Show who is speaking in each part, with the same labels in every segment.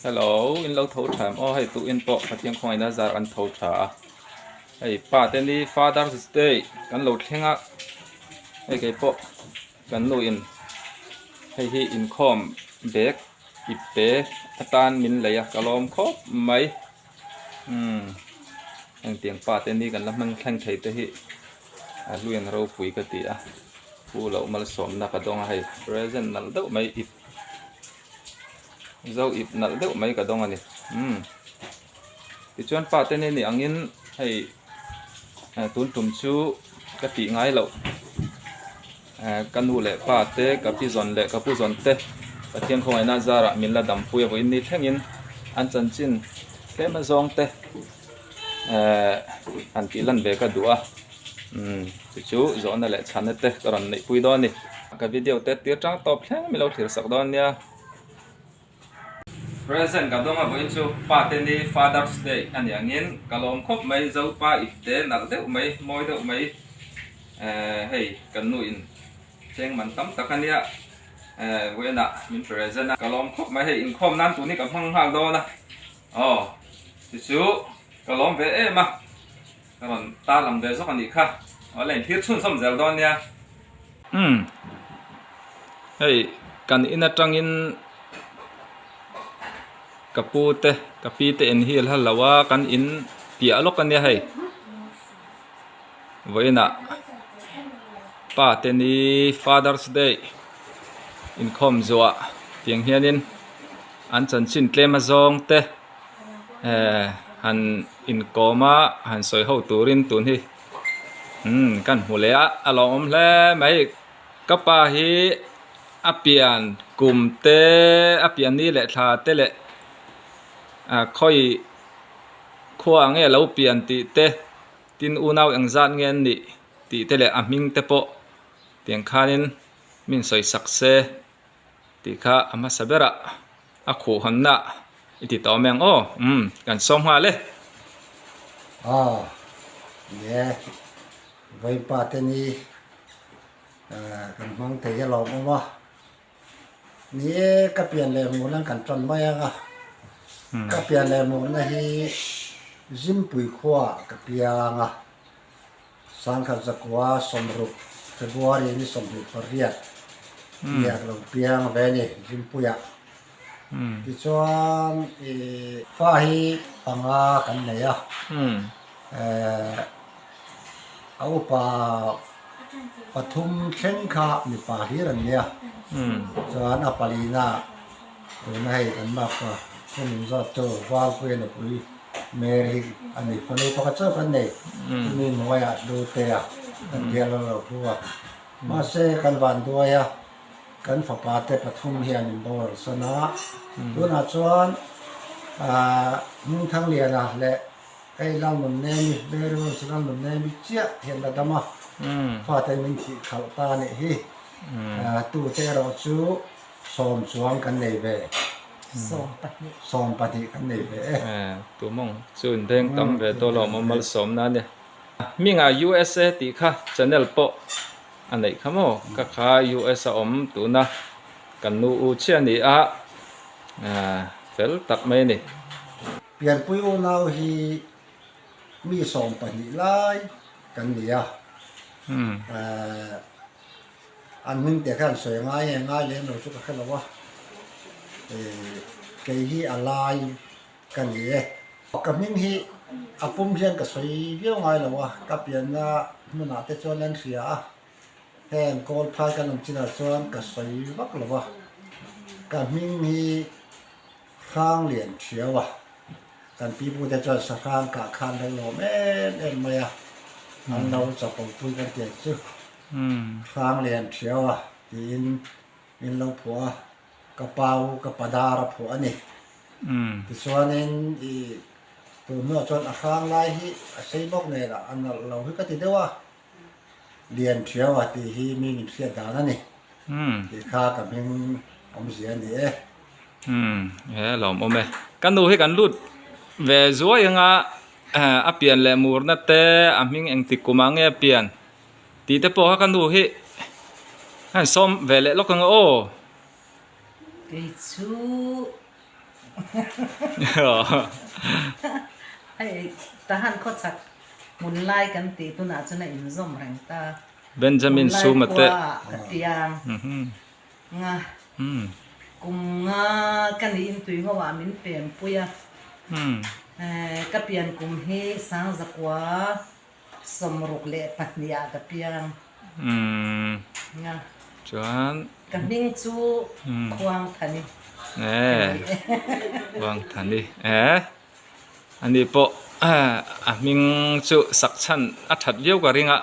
Speaker 1: Hello in lo tho tha em aw hei tuh in pawh Pathian khawngaihna zar an tho tha a hei pa te ni Father's Day kan lo thleng a hei kei pawh kan nu in hei hi inkhawm bag ip te atan min lei a ka lawm khawp mai umm engtiang pa te ni kan la hmang thleng thei te hi a hluiin ropui ka ti a pu loh malsawmna ka dawng a hei present nalh deuh mai ip. Zo ip nalh deuh mai ka dawng a ni. Umm. Tichuan pa te nen ni angin hei tun tum chu ka tih ngai loh ka nu leh pa te ka pi zawn leh ka pu zawn te Pathian khawngaihna zarah min la dampui a vawiin ni thlengin an chanchin tlem a zawng te han tih lan ve ka duh a umm chu chu zawhna leh chhana te ka rawn neih pui dawn a ni. Ka video te tir tang tawp thleng min lo thlir sak dawn nia. Present ka dawng a vawiin chu pa te ni Father's Day a ni angin ka lawm khawp mai Zopa ip te nalh deuh mai mawi deuh mai ehh hei kan nu in cheng man tam tak a nia ehh vawiin ah min present a ka lawm khawp mai hei inkhawm nan tun hi ka hmang nghal dawn a. Aw, ti chu ka lawm ve em a, ka rawn ta lang ve zawk a nih kha, aw la inthlir chhunzawm zel dawn nia. Umm, hei kan in atangin ka pu te ka pi te en hi a hla lo a, kan in piah lawk a nia hei, vawiinah pa te ni Father's Day inkhawm zuah tiang hianin. An chanchin tlem a zawng te eh han inkawm a han sawi ho turin tun hi umm kan hmu leh a a lawmawm hle mai ka pa hi a pian kum te a pian ni leh thla te leh ah khawi khua nge lo pian tih te tin unau engzat nge an nih tih te leh a hming te pawh tiang khanin min sawi sak se. Tih kha a hmasa berah a khuh hawnna i ti tawh mai ang aw. Umm, kan sawm nghal e.
Speaker 2: Aw, ni e. Vawipa te ni kan hmang thei hi a lawmawm a. Ni e, ka pian leh hmuhna kan tan mai ang a. Ka pian leh hmuhna hi Zimpui khuaah ka piang a. Sangkhat zakua 60 February ni 28 nia ka lo piang ve a ni Zimpuia. Tichuan i fa hi panga kan nei a, a upa pathum thleng kha mipa hlir an nia, chuan a palina tuna hei kan makpa hun inzawt chu Valpuia nupui Mary a ni. Fanu pakhat chauh kan nei. Chumi hnuaiah Hlutea kan bial a lo hlu a. Mahse kan van duai a, kan fapa te pathum hian in boral san a. Tunah chuan Hmingthangliana leh hei Lalnunnemi, Mary Rose Lalnunnemi chiah hian la dam a. Fate min thih khalh ta a nih hi. Tute erawh chu Sawm chuang kan nei ve. 20 kan nei ve e.
Speaker 1: Tumawng chu in veng tam ve tawh lo maw malsawmna a nia. Hmingah USA tih kha channel pawh a neih kha maw? Ka kha US a awm tuna kan nu u chiah a ni a, fel tak mai a ni.
Speaker 2: Pianpui unau hi mi 12 lai kan ni a. An hming te khan sawi ngai nge ngai lem lo chu ka hre lo a, kei hi a lai ka ni e. Ka hming hi a pum hian ka sawi viau ngai lo a, ka pianna hmunah te chuan an hria a, heng kawl phai kan awm chinah chuan ka sawi vak lo a, ka hming hi Hrang lian thiau a, kan pipute chuan sahrang kah khan lo lawm em em mai a, an lo chapo pui kan tih ang chu. Hrang lian thiau a tiin min lo phuah a, ka pau ka padar a phuah a ni. Tichuanin i tun hnuah chuan a hrang lai hi a sei bawk nen a nalh lo hi ka ti deuh a, lian thiau a tih hi mi min hriat dan a ni tih kha ka hming awmzia a ni e.
Speaker 1: He lawmawm e. Ka nu hi kan lut ve zuai anga a pian leh murna te a hming engtik kumah nge a pian. Tih te pawh kha ka nu hi a han sawm ve leh lawk ang aw.
Speaker 3: Kei chu Hei tahan khawchhak hmun lai kan tih tunah chuan a inzawm reng ta.
Speaker 1: Benjamin Suma te.
Speaker 3: Hmun lai khua ka piang nga kum nga ka niin tui ngo ah min pem pui a. Ka pian kum hi Sangzakua 62 ah ka piang. Nga.
Speaker 1: Chuan.
Speaker 3: Ka hming chu Khuangthani.
Speaker 1: Eh. Khuangthani. Eh. Ani pawh a hming chu sak chhan a that viau ka ring a.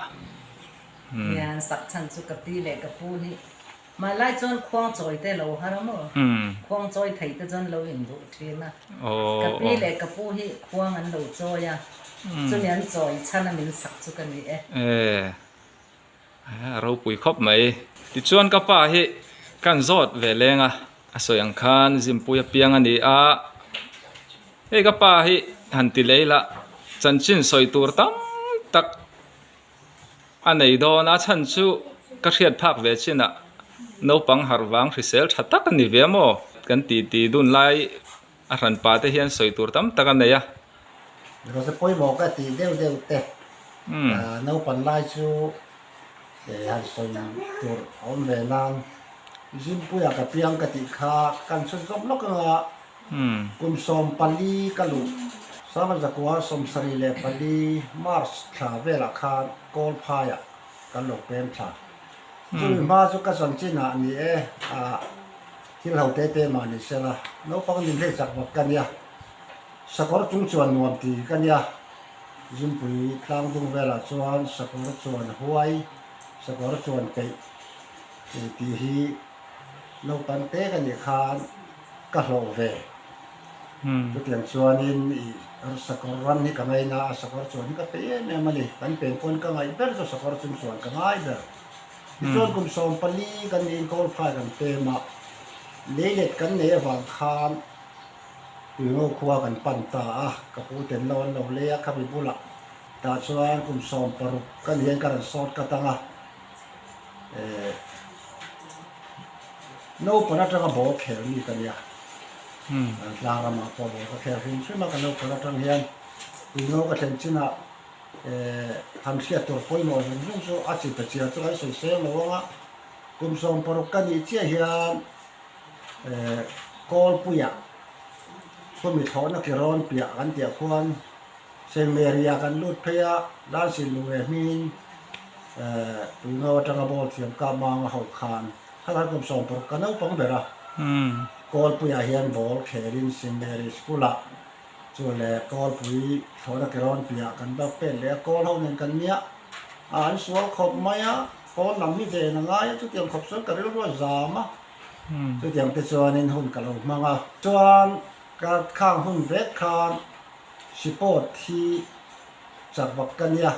Speaker 3: Hian sak chhan chu ka pi leh ka pu hi Hmanlai chuan khuang chawi te lo har a maw? Khuang chawi thei te chuan lo induh thin a. Ka pi leh ka pu hi khuang an lo chawi a, chumi an chawi chhan a min sak chu ka ni e.
Speaker 1: E, a ropui khawp mai. Tichuan ka pa hi kan zawt ve leng a, a sawi ang khan Zimpui apiang a ni a. Hei ka pa hi han ti lei la, chanchin sawi tur tam tak A nei dawn a chhan chu ka hriat phak ve chinah naupang harh vang hrisel tha tak a ni ve maw? Kan ti ti dun lai a hran pa te hian sawi tur tam tak a nei a.
Speaker 2: Rose pawimawh ka tih deuh deuh te naupan lai chu han sawi tur a awm ve nan Zimpuia ka piang ka tih kha kan chhun zawk lawk anga Kum 14 ka luh. Sangzakua 74 March thla velah khan Kawlphaiah kan lo pem thla. Chumi hma chu ka chanchinah ni e, ah thil ho te te mah ni sela, naupang nin hlei chak vak ka nia. Sakawr chung chuan nuam ti ka nia. Zimpui tlangdung velah chuan sakawr chuan huai, sakawr chuan keih tih hi naupang te ka nih khan ka hlawh ve. Chutiang chuanin i sakawr ram hi ka ngaina a, sakawr chuan hi ka pe em em a ni. Kan pen pawn ka ngaih ber chu sakawr chung chuan ka ngai ber. Tichuan kum 14 kan niin Kawlphai kan pem a, leilet kan nei avang khan Tuingo khua kan pan ta a, ka pu ten lo an lo lei a khami bulah tah chuan kum 16 ka ni hian ka rawn sawt ka tang a. Naupang atanga ball khel mi ka nia. Tlang ramah pawh ball ka khel hrim hrim a, ka naupang atang hian tuino ka thlen chinah han hriat tur pawimawh zawng zawng chu a chi pe chiar chu kan sawi seng lo ang a, kum 16 ka nih chiah hian Kawlpuiah khawmi thlawhna ki rawn piah kan tih ah khuan Sengmeri ah kan lut phei a, Lansin Lungre hmingin Tuino atanga ball thiam kap mang a ho khan kha khan kum 16 ka naupang ber a. Kawlpuiah hian ball khelin Sengmeri School ah chu leh Kawlpui thlawhna ke rawn piah kan bak pet leh a, kawl ho nen kan nia a, an sual khawp mai a, kawl lam hi ven a ngai a, chutiang khawp chuan ka rilru a zam a, chutiang te chuanin hun ka lo hmang a. Chuan ka khang hun vek khan Sipawt hi chak vak ka nia.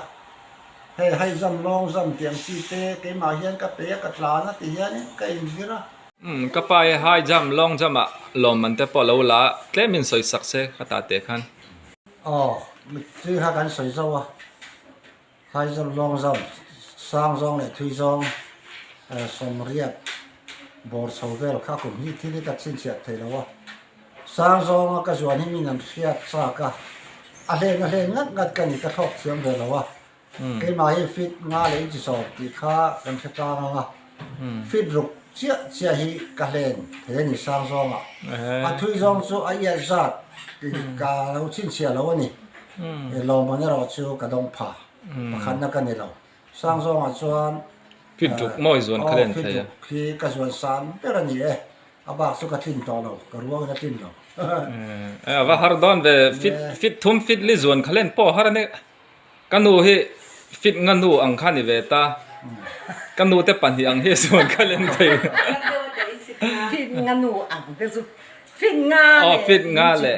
Speaker 2: Hei hei zam lawng zam tih ang chi te keimah hian ka pe a ka tlan a ti hianin ka inzir a.
Speaker 1: Umm ka pa hi high jump long jump ah lawmman te pawh a lo la a, tlem in sawi sak se ka ta teh khan.
Speaker 2: Aw mittui kha kan sawi zauh a, high jump long jump sang zawng leh thui zawng sawmriat bawr chho vel kha kum hi thil hi ka chhinchhiah thei lo a. Sang zawnga ka zuan hi min an hriat chak a, a hlen a hlen ngat ngat ka ni ka thlawk thiam ve lo a, keimah hi fit nga leh inchi sawm tih kha kan hre tlang ang a, fit ruk chiah chiah hi ka hlen thei a ni sang zawngah, a thui zawng chu a iat zat tih ka lo chhinchhiah lo a ni, lawmman erawh chu ka dawng pha, pakhatna ka ni lo, sang zawngah chuan
Speaker 1: Fit ruk mawi zuan kha len thei a.
Speaker 2: Aw fit ruk hi ka zuan san ber a ni e. A bak chu ka tlin tawh lo, ka ruangin a tlin lo.
Speaker 1: A va har dawn ve, fit fit thum fit li zuan kha len pawh har a ni. Ka nu hi fit nga nu ang kha ni ve ta, ka nu te pahnih ang hi zuan kha len thei.
Speaker 3: Fit nga nu ang te chu fit nga leh
Speaker 1: Aw fit nga leh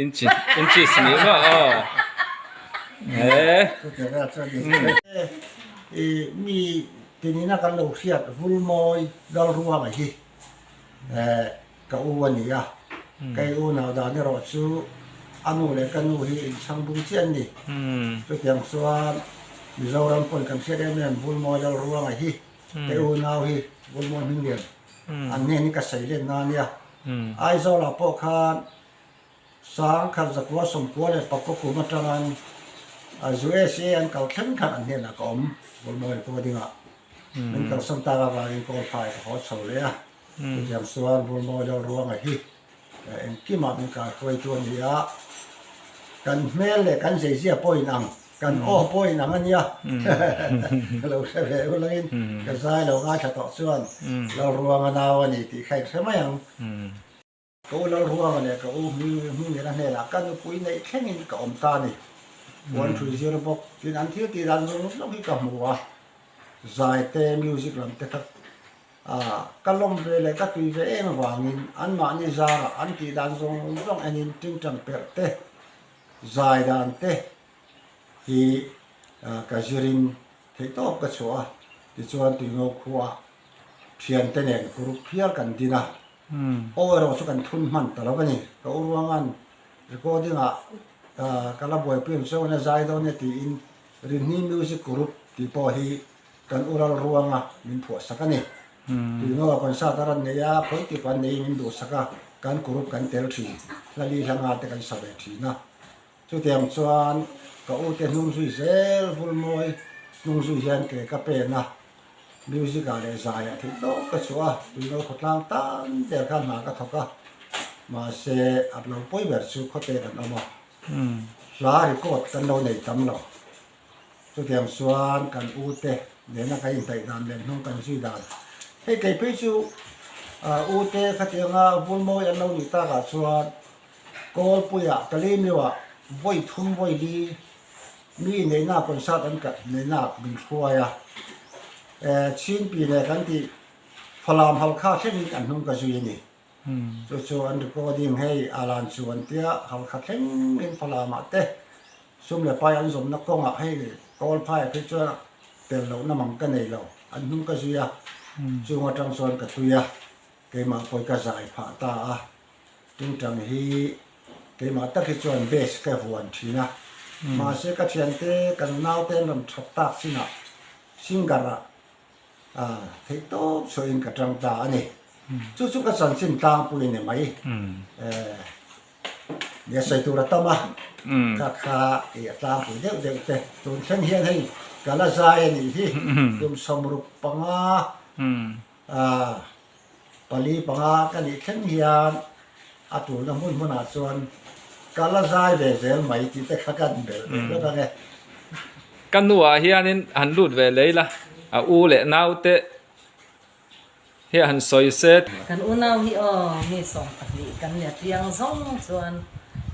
Speaker 1: inchi inchi ni maw aw. He.
Speaker 2: I mi tinina kan lo hriat Vulmawi Lalruanga hi. Ka u a ni a, kei u nau dan erawh chu a nu leh ka nu hi inchhang bung chiah an ni. Chutiang chuan Mizoram pawn kan hriat em em Vulmawi Lalruanga hi kei u nau hi Vulmawi Hminglian an hnen hi ka sawi len na a nia. Aizawlah pawh khan. 1994 kum atangin USA an kal thleng khan an hnenah ka awm, Vulmawi recording-ah. Min kalsan tak avangin Kawlphai ka haw chho leh a, chutiang chuan Vulmawi Lalruanga hi engkimah min kaihruaitu a ni a, kan hmel leh kan zeizia pawh inang, kan aw pawh inang a nia, ka lo hre ve ulangin ka zai lo ngaithla tawh chuan Lalruanga nau a ni tih kha inhre mai ang. Ka u Lalruanga leh ka u Hmingliana hnenah ka nupui neih thlengin ka awm ta a ni. Puan ṭhui zir bawk tin an thil tih dan zawng zawng hi ka hmu a, zai te, music lam te kha ka lawm ve leh ka tui ve em avangin anmahni zarah an tih dan zawng zawng enin tingtang perh te, zai dan te hi ka zirin theihtawp ka chhuah a, tichuan Tuingo khuaah thiante nen group hial kan din a. Aw erawh chu kan thun hman ta lo a ni. Ka u ruangan recording ah ka la buaipui ang chuan a zai dawn e tiin Rinhni Music Group tih pawh hi kan u ral ruanga min phuah sak a ni. Tuingo ah concert a rawn nei a, khawi tih pawh an neiin min duh sak a, kan group kan tel thin, hla li hla nga te kan sa ve thin a. Chutiang chuan ka u te hnung zui zel Vulmawi hnung zui hian ke ka pen a, Music ah leh zai ah theih tawp ka chhuah a, tuino khawtlang tan ber kha hna ka thawk a, mahse a lo pawi ber chu khawte kan awm a, hla record kan lo nei tam lo. Chutiang chuan kan u te nena kan inhnaih dan leh hnung kan zui dan. Hei kei phei chu u te khatianga Vulmawi an lo nih takah chuan Kawlpuiah Kalemiuah vawi thum vawi li mi neihna concert an kal neihna min hruai a, Chinpi leh kan tih Falam Halkha thlengin an hnung ka zui a ni. Chu chu an recording hei a lan chu an tia Halkha thlengin Falamah te sum leh pai an zawmna kawngah hei Kawlphaiah phei chuan tel lohna mang ka nei lo, an hnung ka zui a, chung atang chuan ka tui a, keimah pawh ka zai phah ta a. Tingtang hi keimah tak hi chuan bass ka vuan thin a, mahse ka thiante kan naute an rawn that tak chinah singer ah theih tawp chhuahin ka tang ta a ni. Chu chu ka chanchin tlangpui a ni mai. Nia sawi tur a tam a, kha kha i a tlangpui deuh deuh te. Tun thleng hian hei ka la zai a nih hi, kum 65 Pali panga ka nih thleng hian a tulna hmun hmunah chuan ka la zai ve zel mai tih te kha kan belh ve hlawk ang e.
Speaker 1: Ka nuah hianin han lut ve lei la, a u leh naute hi han sawi se.
Speaker 3: Kan unau hi aw mi 12 kan nia piang zawng chuan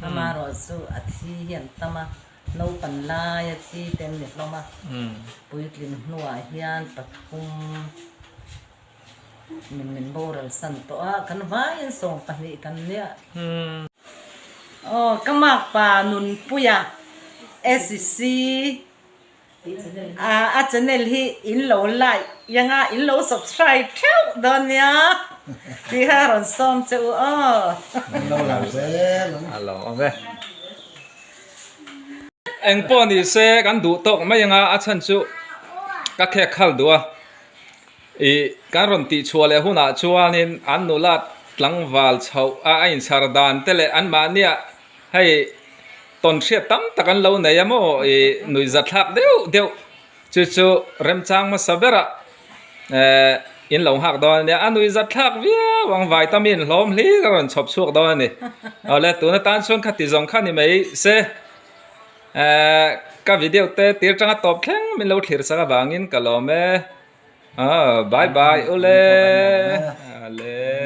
Speaker 3: amarawh chu a thi hi an tam a, naupan laia thi te an ni hlawm a, puitlin hnuah hian pathum. Min min boral san tawh a, kan vaiin 12 kan nia. Aw ka makpa Nunpuia SC a channel hi in lo like ianga in lo subscribe theuh dawn nia tih kha rawn sawm che u aw.
Speaker 2: An lo lang zel ang.
Speaker 1: A lo awm e. Engpawh ni se kan duh tawk mai anga a chhan chu ka khek khal duh a. Ih, kan rawn tih chhuah leh hunah chuanin an nula tlangval chhoh a a inchhar dan te leh anmahniah hei tawn hriat tam tak an lo nei a maw ih nuihzathlak deuh deuh chu chu remchang hmasa berah eh in lo nghak dawn a nia a nuihzathlak viau ang vitamin hlawm hlir a rawn chhawp chhuak dawn a ni awle tun atan chuan khati zawng kha ni mai se. Ehh ka video te tir tanga tawp thleng min lo thlir sak avangin ka lawm e. Bye bye ule. Ale.